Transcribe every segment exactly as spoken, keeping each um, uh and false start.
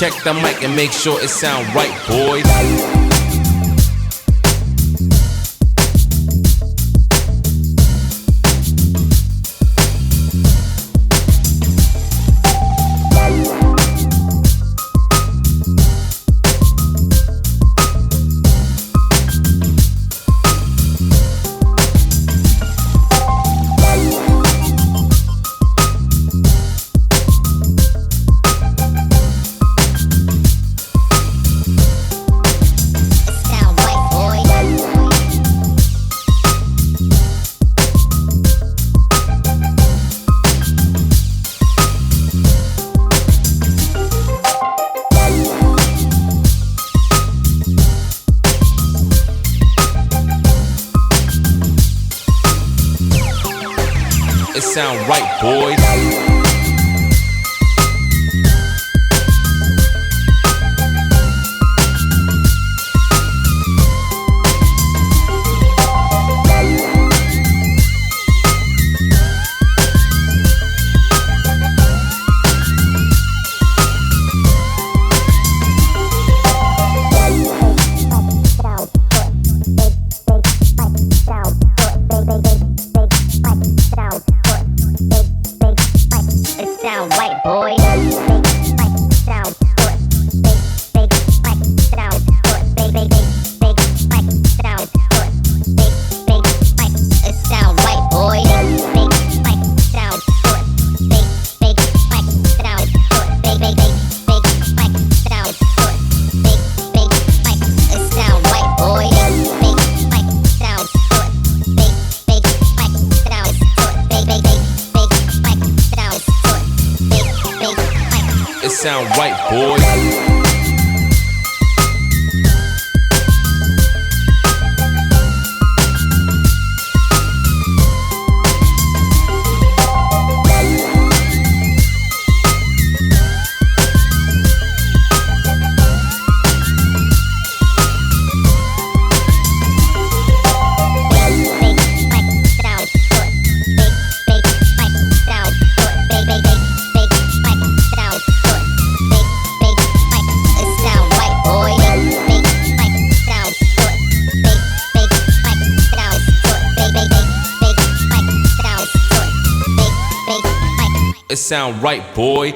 Check the mic and make sure it sound right, boys. It sound right, boys. It sound right, boy. Big fight sound good. Big, big fight sound good. Big, big, big, big fight sound good. Big, big fight. It sound right, boy. Big fight sound good. Big, big fight sound good. Big, big, big, big fight sound good. Big, big fight. It sound right, boy. Big fight sound good. Big, big fight sound good. Big, big, big, big fight sound good. Big, big fight. It sound right, boy. It sound right, boy.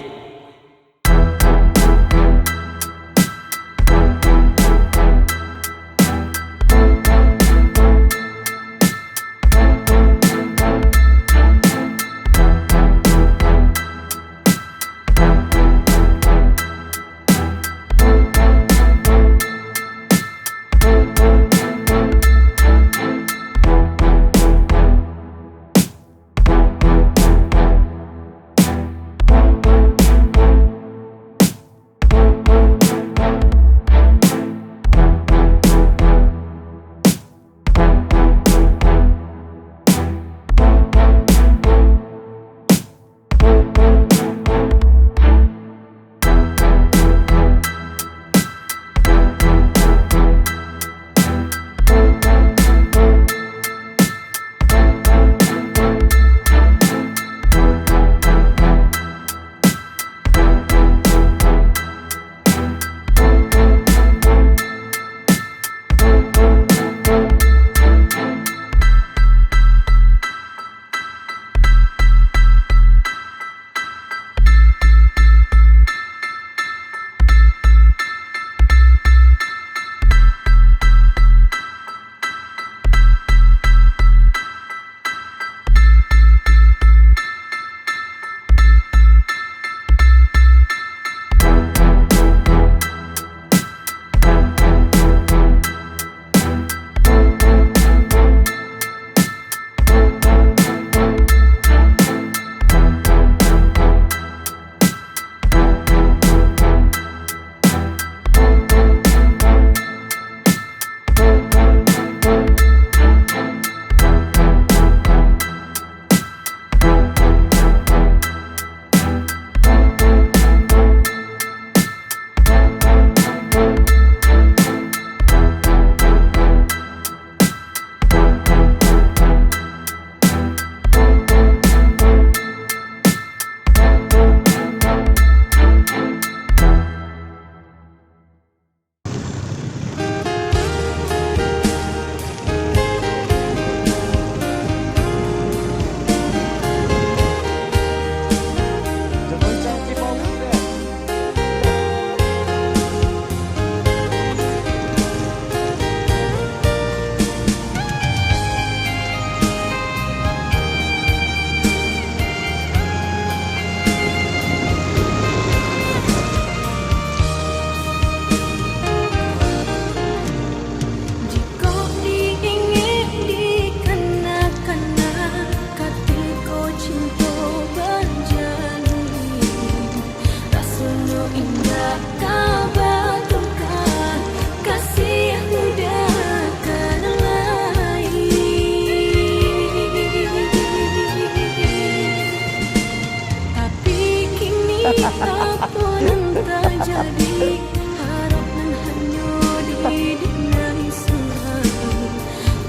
Apo nan tajadi, harap nan hanyo didenai surang.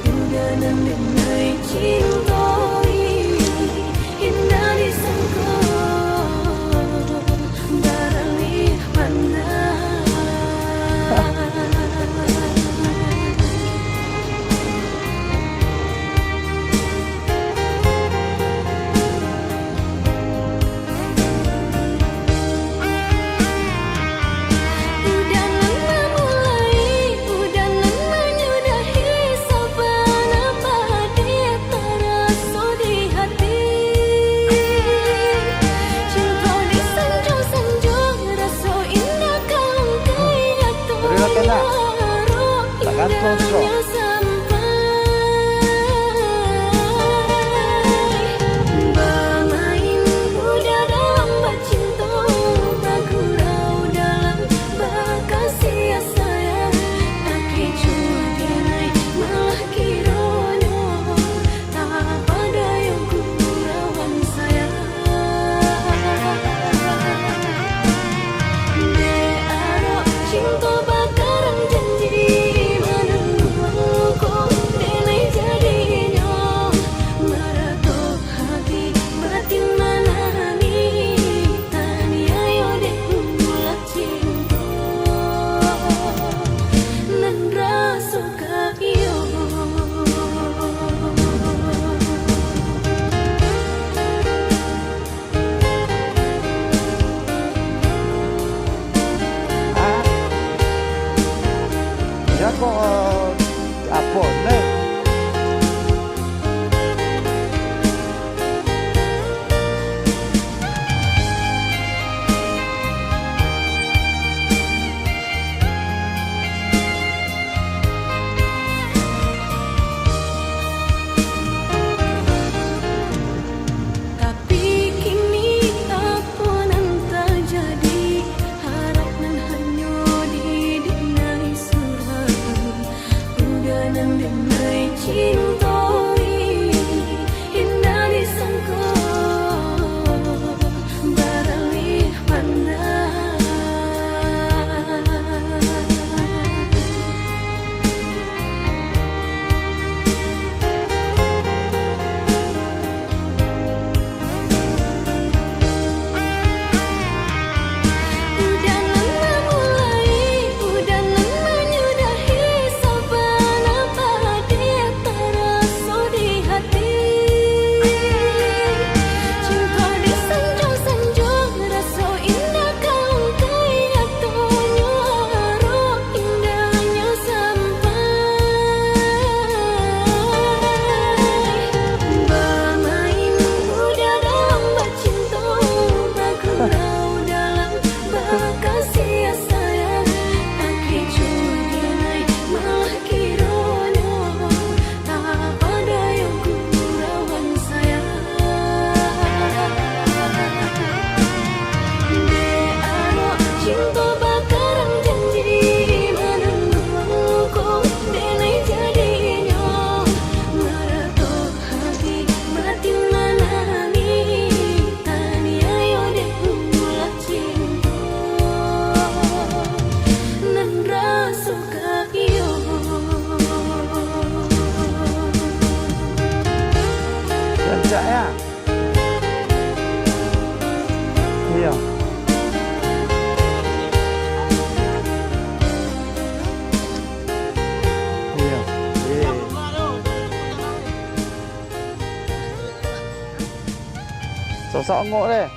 Udah nan denai cinto, indak disangko baralih pandang. Udah nan mamulai, udah nan manyudahi, sabana padiah taraso di hati. Cinto disanjung-sanjung, raso indak ka langkai, nyatoan arok indaknyo sampai. Bamain budak dalam bacinto, bagurau dalam bakasiah sayang. Takecuah denai malah kironyo tapadayo gurauan sayang. Dek arok cinto bakarang janji, manunggu ko denai jadinyo. Marato hati batin manangih, taniayo dek ulah cinto nan raso ka iyo. Ah. Ya kok, eh, apo, Nek? Tapi kini apo nan tajadi, harap nan hanyo didenai surang. Udah nan denai cinto, indak disangko baralih pandang. Udah nan mamulai, udah nan manyudahi, sabana padiah taraso di hati. Cinto disanjung-sanjung, raso indak ka langkai, nyatonyo arok indaknyo sampai. Bamain budak dalam bacinto, bagurau dalam bakasiah sayang. Takecuah denai malah kironyo tapadayo gurauan sayang. Dek arok cinto bakarang janji, manunggu ko denai jadinyo. Marato hati batin manangih, taniayo dek ulah cinto nan raso ka iyo. Rancak, ya? Iyo. Iyo. Iyo. Sosok angok deh.